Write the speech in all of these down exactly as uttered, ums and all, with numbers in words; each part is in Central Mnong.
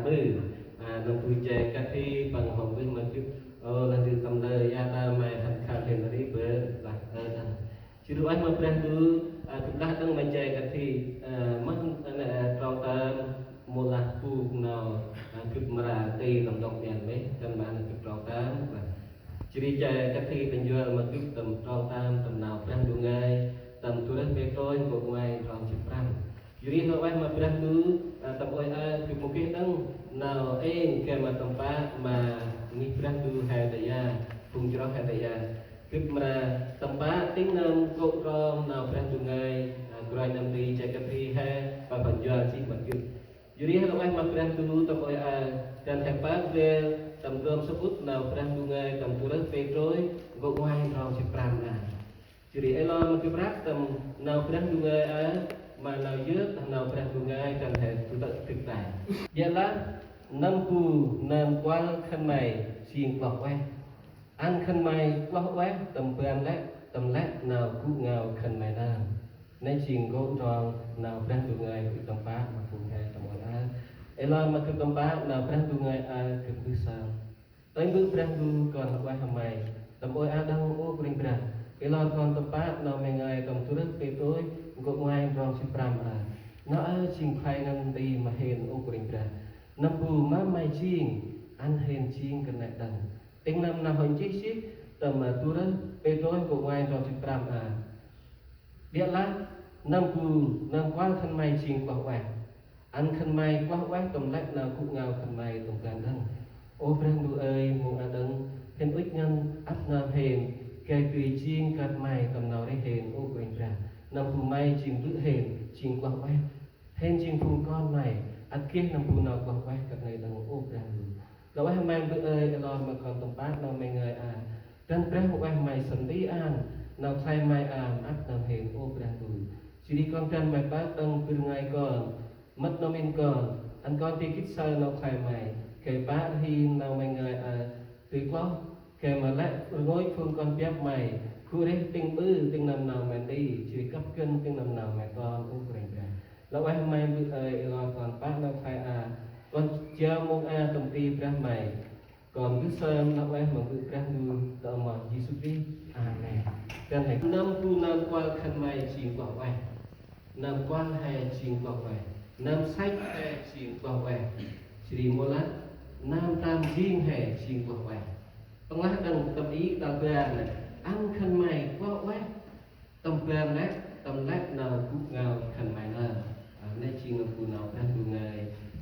Ơ, a, nâm bu che kăt hi păng hŏm bơh ma gĭt. Ơ, lah dư tâm lơ, ya ta mai hăn khan hên ri bơ, lah, ơ, ơ. Jêh ri ueh ma Brah Ndu, a, gâp lah đăng ma che kăt hi, a, mơh, a, nê, a, trong tơm, mâu lah bu nau, a, gâp mra ti tâm dŏng mian meh, tâm ma nê gâp trong tơm, lah. Jêh ri che kăt hi tăn njuăl ma gâp tâm trong tơm, tâm nau Brah Ndu ngơi, tâm du rơh Pêtrôs, nkô̆ ngoai, trong jât prăm. Jêh ri hŏ ueh ma Brah Ndu, a, tâm ôi a, gâp mâu geh đăng, nau êng gay ma tâm pă, ma ngih Brah Ndu he ta ya, phung chroh he ta ya. Gâp mra tâm pă, tĭng nâm nkô̆ trong nau Brah Ndu ngơi, a, kôranh nâm ti che kăt hi he, pă păn njuăl jêh ma gâp. Jêh ri hŏ ueh ma Brah Ndu tâm ôi a, dăn he pă gel, tâm ndrôm samƀŭt nau Brah Ndu ngơi, tâm du rơh Pêtrôs, nkô̆ ngoai trong jât prăm a. Jêh ri ê lor ma gâp răp tâm nau Brah Ndu ngơi a, ma nau yơk, nau Brah Ndu ngơi, dăn he du tơ̆ dĭk tay. Ƀiă lah, nâm bu nơm kuăl khân may jêng kloh ueh. Ăn khân may kloh ueh tâm ban lĕ, tâm lĕ nau gŭ ngao khân may nơm. Nê jêng nkô̆ trong nau Brah Ndu ngơi, gâp tâm pă ma phung he tâm ôi a. Ê lor ma gâp tâm pă nau Brah Ndu ngơi a, gâp mbơh sơm. Tơm bơh Brah Ndu kon ueh hăm may. Tâm ôi a đăng ôh Kôranh Brah. Ê lor kon tâm pă nau may ngơi tâm du rơh Pêtrôs, nkô̆ ngoai trong jât prăm a. Nau a jêng khlay năn nti ma hên ôh Kôranh Brah. Nâm bu ma may jêng, ăn hên jêng kơt nê đăng. Tĭng nâm nau hŏ nchih jêh, tâm, a, du rơh Pêtrôs nkô̆ ngoai trong jât prăm a. Ƀiă lah, nâm bu, nơm kuăl khân may jêng kloh ueh. Ăn khân may kloh ueh tâm lĕ nau gŭ ngao khân may tâm ban đăng. Ơ Brah Ndu ơi, mông a đăng, hên ŭch ngăn ăp nơm hên, gay dơi jêng kơt may tâm nau rêh hên, ơ Kôranh Brah. Nâm bu may jêng blư̆ hên, jêng kloh ueh. Hên jêng phung kon may, ăt geh nâm bu nau kloh ueh kơt nê đăng, ơ Brah Ndu. Lah ueh may mbơh ơi, ê lor ma kon tâm pă nau may ngơi a. Dăn Brah ueh may sơm nti ăn, nau khlay may a, mâp nơm hên, ơ Brah Ndu. Jêh ri kon dăn may pơk đăng bâr ngơi kon, mât nau mĭn kon, ăn kon ti gĭt saơ nau khlay may, gay pă rhi nau may ngơi a, dơi kloh, gay ma lĕ rngôch phung kon biăp may, gŭ rêh tĭng ƀư, tĭng nâm nau may nti, jêh ri kăp gân tĭng nâm nau may kon, ơ Kôranh Brah. Lah ueh may mbơh ơi, ê lor kon pă nau khlay a, kon jao mông a tâm ti Brah may. Kon mbơh sơm, lah ueh ma Mbơ̆ Brah Ndu, ta amoh Yêsu Krist. Amen. Dăn he, nâm bu nơm kuăl khân may jêng kloh ueh. Nơm kuăl he jêng kloh ueh. Nơm săch he jêng kloh ueh. Jêh ri mâu lah, nơm tơm jêng he jêng kloh ueh. Păng lah đăng tâm i tal bar nê, ăn khân may kloh ueh. Tâm ban lĕ, tâm lĕ nau gŭ ngao khân may nơm. A, nê jêng nâm bu nau Brah Ndu ngơi,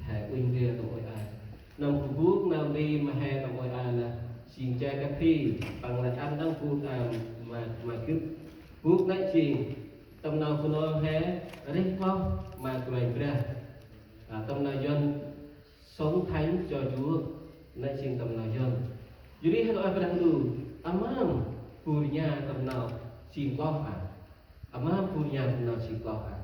he uănh ndrel tâm ôi a. Nâm bu bôk nau nti ma he tâm ôi a nê, jêng che kăt hi, păng lĕ ăn đăng bôk a ma, ma gĭt. Bôk nê jêng, tâm nau Bunong he, rêh kloh ma Kôranh Brah. A, tâm nau Yuăn Sống thánh cho Chúa, nê jêng tâm nau Yuăn. Jêh ri hăn ôi Brah Ndu, a mâm bu rnha tâm nau jêng kloh a. A mâm bu rnha tâm nau jêng kloh a.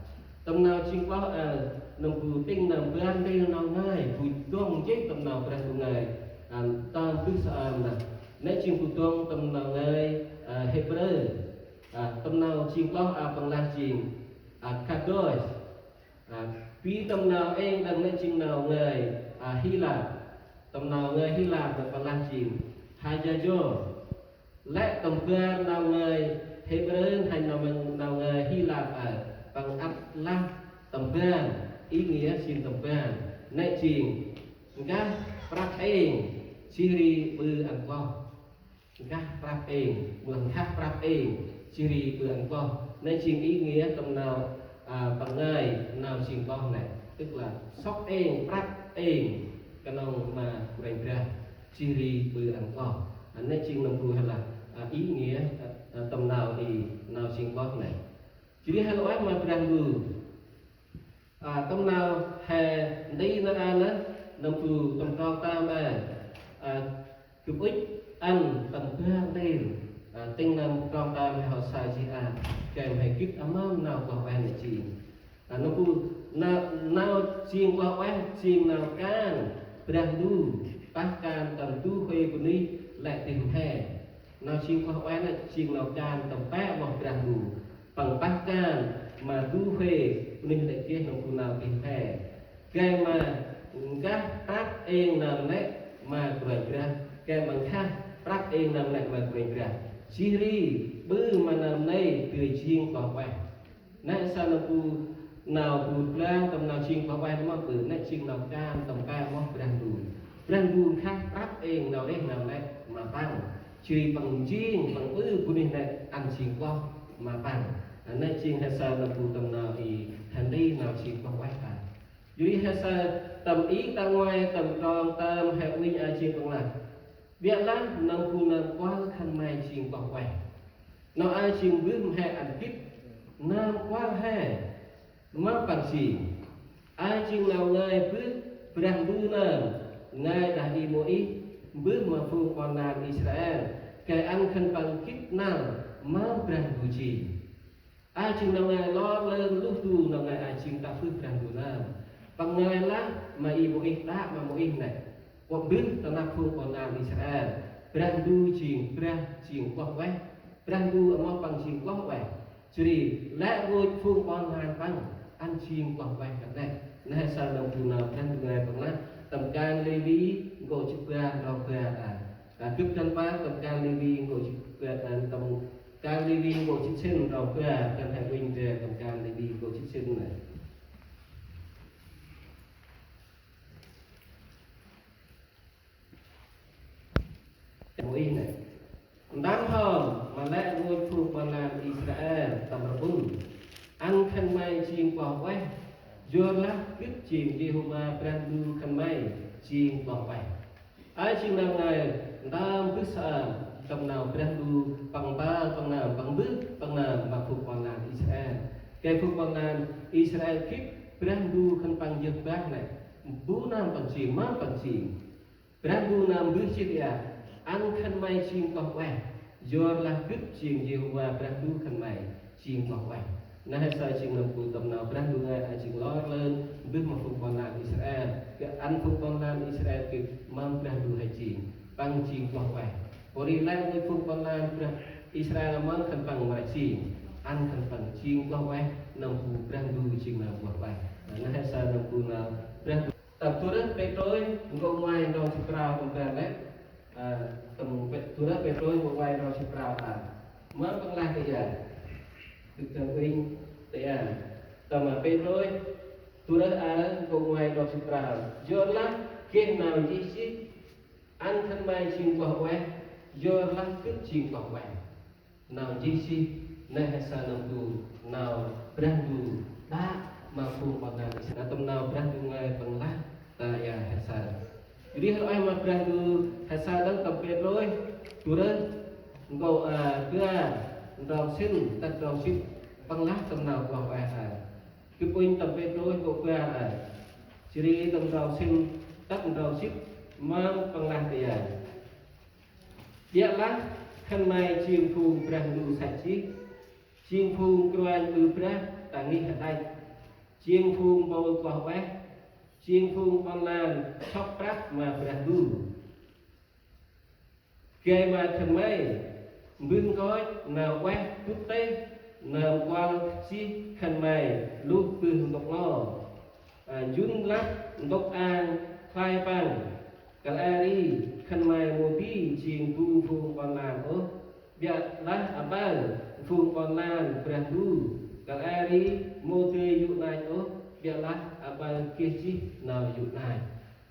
Tâm nau jêng kloh a, nâm bu tĭng nâm bar ntil nau ngơi, bu dŏng jêh tâm nau Brah Ndu ngơi. A, tâm bơh saơm nê. Nê jêng bu dŏng tâm nau ngơi, a, Hêbrơ. A, tâm nau jêng kloh a păng lah jêng, a, kadosh. A, bi tâm nau êng đăng nê jêng nau ngơi, a, Hy Lạp. Tâm nau ngơi Hy Lạp nê păng lah jêng hagiazo. Lĕ tâm ban nau ngơi Hêbrơ hăn nau, nau ngơi Hy Lạp a, păng ăt lah tâm ban, ý nghĩa jêng tâm ban. Nê jêng nkah prăp êng, jêh ri ƀư ăn kloh. Nkah prăp êng, mâu lah nkah prăp êng, jêh ri ƀư ăn kloh. Nê jêng ý nghĩa tâm nau, a, păng ngơi nau jêng kloh nê. Tức là sŏk êng, prăp êng, knŏng ma Kôranh Brah, jêh ri ƀư ăn kloh. A, nê jêng nâm bu lah, a, ý nghĩa, a, a, tâm nau i, nau jêng kloh nê. Jêh ri hăn ueh ma Brah Ndu. A, tâm nau he nti nar aơ nê, nâm bu tâm trong tơm a, a, gâp ŭch ăn tâm bar ntil, a, tĭng nâm trong tơm he hŏ saơ jêh a, gay ma he gĭt a mâm nau kloh ueh nê jêng. A, nâm bu nau, nau jêng kloh ueh, jêng nau kan Brah Ndu pah kan tâm du huê bunuyh lĕ dih mhe. Nau jêng kloh ueh nê jêng nau kan tâm pĕ moh Brah Ndu. Păng pah kan ma du huê bunuyh lĕ geh nâm bu nau dih mhe. Gay ma nkah prăp êng nơm nĕ ma Kôranh Brah, gay ma nkhah prăp êng nơm nĕ ma Kôranh Brah. Jêh ri ƀư ma nơm nây dơi jêng kloh ueh. Nĕ saơ nơm bu nau bu blang tâm nau jêng kloh ueh nơm ƀư, nĕ jêng nau kan tâm ka moh Brah Ndu. Brah Ndu nkhah prăp êng nau rêh nơm nĕ ma păng. Jêh ri păng jêng, păng ƀư bunuyh nĕ ăn jêng kloh ma păng. Nĕ jêng he saơ nơm bu tâm nau i hăn ri nau jêng kloh ueh ta. Jêh ri he saơ tâm i ta ngoai tâm trong tơm he uănh a jêng păng lah: Biă lah nơm bu nơm kuăl khân may jêng kloh ueh. Nau a jêng mbơh ma he ăn gĭt nơm kuăl he, mâm păng jêng. A jêng nau ngơi bơh Brah Ndu nơm ngơi đah i Môis mbơh ma phung ƀon lan Israel, gay ăn khân păng gĭt năl mâm Brah Ndu jêng. A jêng nau ngơi lor lơn luh du nau ngơi a jêng tă bơh Brah Ndu nơm. Păng ngơi lah ma i Môis đă ma Môis nĕ: Kuăl mbơh ta năp phung ƀon lan Israel, Brah Ndu jêng Brah jêng kloh ueh. Brah Ndu a mâm păng jêng kloh ueh. Jêh ri lĕ rngôch phung ƀon lan păng ăn jêng kloh ueh kơt nĕ. Nĕ he saơ nơm bu nau Brah Ndu ngơi păng lah tâm kan Lêvi nkô̆ jât bar ndrong bar a. Kơt gâp dăn păk tâm kan Lêvi nkô̆ jât bar, tâm kan Lêvi nkô̆ jât sĭn ndrong bar, dăn he uănh ndrel tâm kan Lêvi nkô̆ jât sĭn nĕ. Môis nĕ: Ntăm hŏm ma lĕ rngôch phung ƀon lan Israel tâm rƀŭn: Ăn khân may jêng kloh ueh, yorlah gâp jêng Yêhôva Brah Ndu khân may jêng kloh ueh. A jêng nau ngơi ntơm bơh saơm tâm nau Brah Ndu păng mpơl păng nơm, păng mbơh păng nơm ma phung ƀon lan Israel. Gay phung ƀon lan Israel gĭt Brah Ndu khân păng yơk bah nĕ, bu nơm păng jêng, mâm păng jêng. Brah Ndu nơm mbơh jêh ri a: Ăn khân may jêng kloh ueh, yorlah gâp jêng Yêhôva Brah Ndu khân may jêng kloh ueh. Nĕ he saơ jêng nơm bu tâm nau Brah Ndu ngơi a jêng lor lơn mbơh ma phung ƀon lan Israel. Gay ăn phung ƀon lan Israel gĭt mâm Brah Ndu he jêng, păng jêng kloh ueh. Pô ri lĕ rngôch phung ƀon lan Brah Israel mâm khân păng mra jêng, ăn khân păng jêng kloh ueh, nơm bu Brah Ndu jêng nơm kloh ueh. Nĕ he saơ nơm bu nau Brah Ndu. Tâm du rơh Pêtrôs nkô̆ ngoai ndrong jât prao tâm ban lĕ. A, tâm Pê-, du rơh Pêtrôs nkô̆ ngoai ndrong jât prao a. Mâm păng lah ta aơ. Gâp dăn uănh ta aơ. Tâm, a, Pêtrôs du rơh a nkô̆ ngoai ndrong jât prao: Yorlah geh nau nchih jêh: Ăn khân may jêng kloh ueh, yorlah gâp jêng kloh ueh. Nau nchih jêh nĕ he saơ nơm bu nau Brah Ndu đă ma phung ƀon lan Israel. Tâm nau Brah Ndu ngơi păng lah ta aơ he saơ. Jêh ri hơr ueh ma Brah Ndu he saơ đŏng tâm Pêtrôs du rơh nkô̆, a, bar ndrong sĭn tât ndrong jât, păng lah tâm nau kloh ueh a. Gâp uănh tâm Pêtrôs nkô̆ bar a. Jêh ri tâm ndrong sĭn tât ndrong jât, mâm păng lah ta aơ. Biă lah khân may jêng phung Brah Ndu săch jêh, jêng phung kruanh ƀư brah ta ngih hađăch, jêng phung mpôl kloh ueh, jêng phung ƀon lan sŏk prăp ma Brah Ndu. Gay ma khân may mbơh nkoch nau ueh dŭt têh nơm kuăl jêh khân may luh bơh ntŭk ngo, a, njŭn lăp ntŭk ang khlay păng. Kăl e ri khân may mâu di jêng bu phung ƀon lan ôh, biă lah aƀaơ phung ƀon lan Brah Ndu. Kăl e ri mâu dơi yô̆ năch ôh, biă lah aƀaơ geh jêh nau yô̆ năch.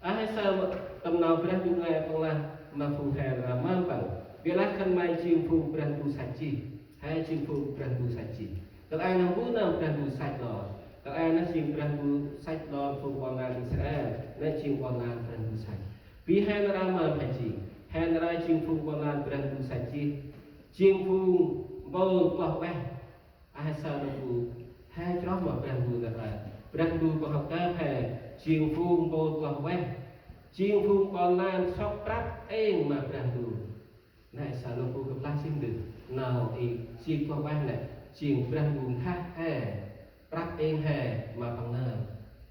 A he saơ tâm nau Brah Ndu ngơi păng lah ma phung he nar aơ mâm păng: Biă lah khân may jêng phung Brah Ndu săch jêh. He jêng phung Brah Ndu săch jêh. Kăl e nơm bu nơm Brah Ndu săch lor. Kăl e nơh jêng Brah Ndu săch lor phung ƀon lan Israel. Nĕ jêng ƀon lan Brah Ndu săch. Bi he nar aơ mâm he jêng? He nar aơ jêng phung ƀon lan Brah Ndu săch jêh. Jêng phung mpôl kloh ueh. A he saơ nơm bu he chroh ma Brah Ndu nar aơ. Brah Ndu păng hŏ kơp he jêng phung mpôl kloh ueh, jêng phung ƀon lan sŏk prăp êng ma Brah Ndu. Nĕ saơ nơm bu kơp lah jêng dơh nau i jêng kloh ueh nĕ, jêng Brah Ndu nkhah he prăp êng he ma păng nơm.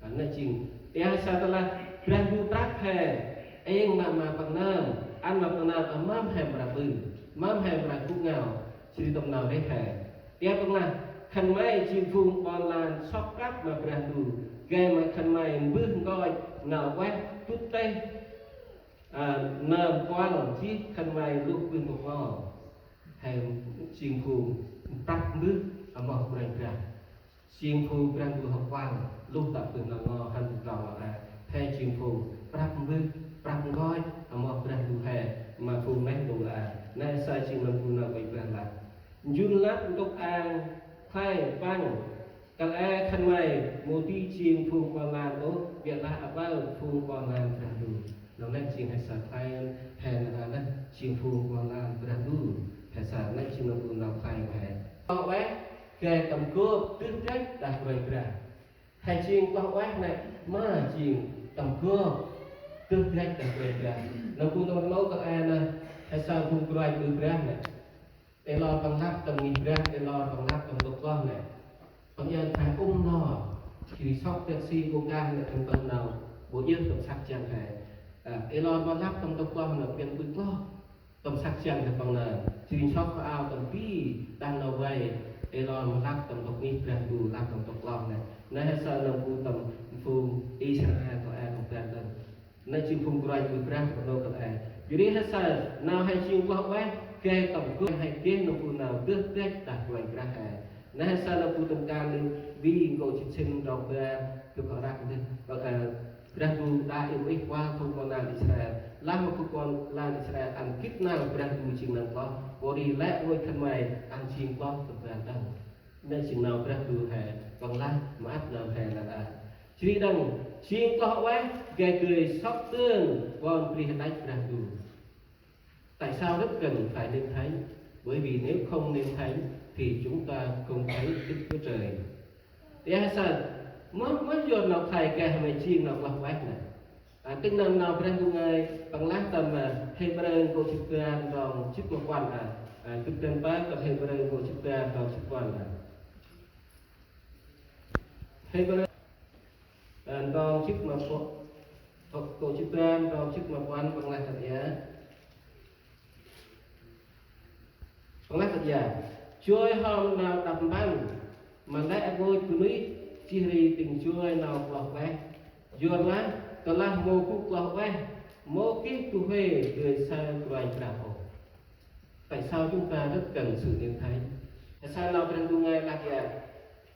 A, nĕ jêng, tia sa tơlah Brah Ndu prăp he êng ma, ma păng nơm, ăn ma păng nơm, a, mâm he mra ƀư, mâm he mra gŭ ngao, jêh ri tâm nau rêh he. Tia păng lah khân may jêng phung ƀon lan sŏk prăp ma Brah Ndu, Gay ma khân may mbơh nkoch nau ueh dŭt têh, a, nơm kuăl jêh khân may lôh bơh ntŭk ngo. He jêng phung prăp mbơh amoh Kôranh Brah. Jêng phung Brah Ndu hŏ kuăl lôh tă bơh nau ngo hăn trong a. He jêng phung prăp mbơh, prăp nkoch amoh Brah Ndu he ma phung neh ntu a. Nê sa jêng nơm phung nau Kôranh Brah lah. Njŭn lăp ntŭk ang khlay păng. Kăl e khân may mâu di jêng phung kon lan ôh, biălah aƀaơ phung kon lan Brah Ndu. Nau nê jêng he sa khlay, he nê nê jêng phung kon lan Brah Ndu. He sa nê jêng nơm phung nau khlay he. Kloh ueh gay tâm gop dơh drăch đah Kôranh Brah. He jêng kloh ueh nê ma jêng tâm gop dơh drăch đah Kôranh Brah. Nơm phung tâm rnôk kăl e nê, he sa phung kôranh ƀư brah nê. Ê lor păng lăp tâm ngih brah, ê lor păng lăp tâm ntŭk kloh nê. Păng ian khlay ŭm nô, jêh ri sŏk têk si ƀô kah nê tâm tâm nau, ƀô yơh tâm săk jăng he. A, ê lor păng lăp tâm ntŭk kloh nê, pian ƀư kloh tâm săk jăng he păng nê. Jêh ri sŏk kơ ao tâm bi, đah nau vay, ê lor păng lăp tâm ntŭk ngih brah ƀư, lăp tâm ntŭk kloh nê. Nê he sa nơm phung tâm phung Israel kăl e tâm brah đah. Nê jêng phung kôranh ƀư brah tâm rnôk kăl e. Jêh ri he sa nau he jêng kloh ueh, gay tâm gop he geh nơm phung nau dơh drăch đah Kôranh Brah he. Nê he sa nơm phung tâm kan Lêwi nkô̆ jê̆t sĭn trong bar, gâp hŏ răk dơh. Ơ, Brah Ndu đă iâu ih kuăl phung kon lan Israel. Lah ma phung kon lan Israel ăn gĭt năl Brah Ndu jêng nơm kloh. Pô ri lĕ rngôch khân may ăn jêng kloh tâm ban đŏng. Nê jêng nau Brah Ndu he, păng lah ma ăp nơm he năl a. Jêh ri đŏng, jêng kloh ueh, gay dơi sŏk dơn, ƀon bri hđăch Brah Ndu. Tại sao rất cần phải nên thánh? Bởi vì nếu không nên thánh, thì chúng ta không thấy Đức Chúa Trời. Ê he sa, moh, moh yor nau khlay gay he ma jêng nau kloh ueh nê. A, tĭng nơm nau Brah Ndu ngơi, păng lah tâm, a, Hêbrơ nkô̆ jât bar trong jât ma puăn a. A, gâp dăn pơk tâm Hêbrơ nkô̆ jât bar trong jât puăn a. Hêbrơ, a, trong jât ma pu-, nkô̆ jât bar trong jât ma puăn păng lah kơt aơ. Păng lah kơt aơ. Joi hŏm nau đăp mpăn, ma lĕ rngôch bunuyh, jêh ri tĭng joi nau kloh ueh. Yorlah, tơlah mâu gŭ kloh ueh, mâu geh du huê dơi saơ Kôranh Brah ôh. Tại sao chúng ta rất cần sự nên thánh? Tại sao nau Brah Ndu ngơi lah aơ,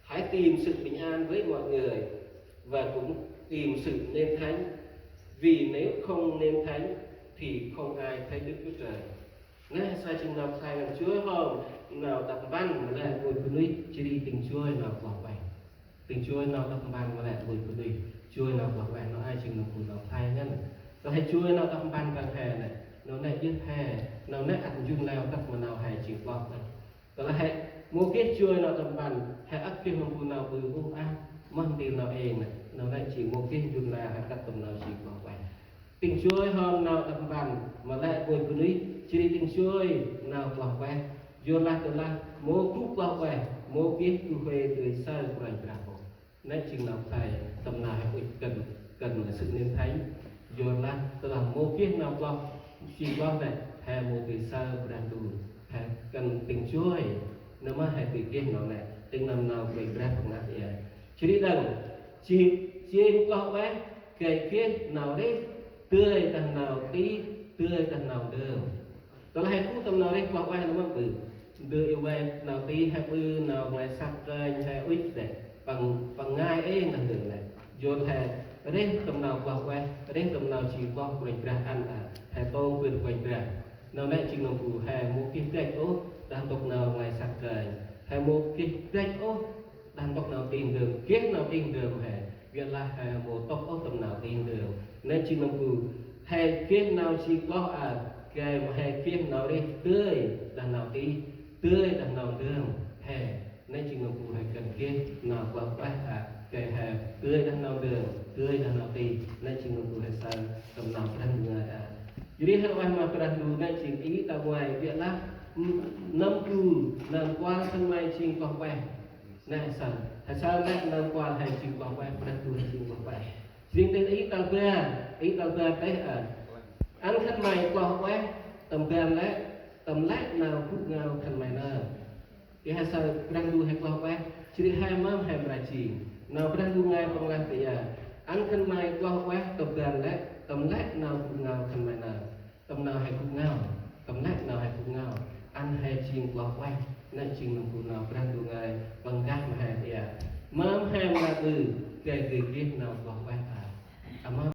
hãy tìm sự bình an với mọi người và cũng tìm sự nên thánh. Vì nếu không nên thánh thì không ai thấy Đức Chúa Trời. Nê he sa jêng nau khlay ngăn joi hŏm nau đăp mpăn ma lĕ rngôch bunuyh, jêh ri tĭng joi nau kloh ueh. Tĭng joi nau đăp mpăn ma lĕ rngôch bunuyh, joi nau kloh ueh, nau aơ jêng nơm phung nau khlay ngăn. Tơlah he joi nau đăp mpăn păng he nê, nau nê yơh he, nau nê ăt njŭn leo tât ma nau he jêng kloh nê. Tơlah he mâu geh joi nau đăp mpăn, he ăt geh nơm phung nau ƀư ƀuh a, moh ntil nau êng nê, nau nê jêng mâu geh njŭn leo he tât tâm nau jêng kloh ueh. Tĭng joi hŏm nau đăp mpăn ma lĕ rngôch bunuyh, jêh ri tĭng joi nau kloh ueh. Yorlah tơlah mâu gŭ kloh ueh, mâu geh du huê dơi saơ Kôranh Brah ôh. Nê jêng nau khlay tâm nau he ŭch kăn, kăn sự nên thánh. Yorlah tơlah mâu geh nau kloh, jêng kloh nê, he mâu dơi saơ Brah Ndu. He kăn tĭng joi, nê ma he dơi geh nau nê, tĭng nơm nau Kôranh Brah păng lah aơ. Jêh ri đŏng, jêng, jêng kloh ueh, gay geh nau rêh, dơi đah nau tih, dơi đah nau ndơm. Tơlah he gŭ tâm nau rêh kloh ueh nê mâm ƀư. Ndơ i vay nau tih he ƀư, nau nglay săk kơnh he ŭch đê. Păng, păng ngai êng đah ndơ lĕ. Yor he rêh tâm nau kloh ueh, rêh tâm nau jêng kloh Kôranh Brah ăn a. He tông bơh Kôranh Brah. Nau nê jêng nơm bu he mâu geh drăch ôh, đah ntŭk nau nglay săk kơnh. He mâu geh drăch ôh, đah ntŭk nau tih ndơm, geh nau tih ndơm he. Biălah he mâu tŭk ôh tâm nau tih ndơm. Nê jêng nơm bu he geh nau jêng kloh a, gay ma he geh nau rêh dơi đah nau tih, dơi đah nau ndơm he. Nê jêng nơm bu he kăn geh nau kloh ueh a, gay he dơi đah nau ndơm, dơi đah nau tih. Nê jêng nơm bu he saơ tâm nau Brah Ndu ngơi a. Jêh ri he ueh ma Brah Ndu nê jêng i ta nguay biălah, nơm bu, nơm kuăl khân may jêng kloh ueh. Nê he saơ, he saơ nê nơm kuăl he jêng kloh ueh, Brah Ndu he jêng kloh ueh. Jêng tĭng i tal bar, i tal bar têh a. Ăn khân may kloh ueh, tâm ban lĕ, tâm lĕ nau gŭ ngao khân may nơm. I he saơ Brah Ndu he kloh ueh, jêh ri he mâm he mra jêng. Nau Brah Ndu ngơi păng lah ta aơ: Ăn khân may kloh ueh tâm ban lĕ, tâm lĕ nau gŭ ngao khân may nơm. Tâm nau he gŭ ngao, tâm lĕ nau he gŭ ngao, ăn he jêng kloh ueh. Nĕ jêng nơm gŭ nau Brah Ndu ngơi păng kah ma he ta aơ. Mơm he mra ƀư, gay geh nau kloh ueh aơ. Aƀaơ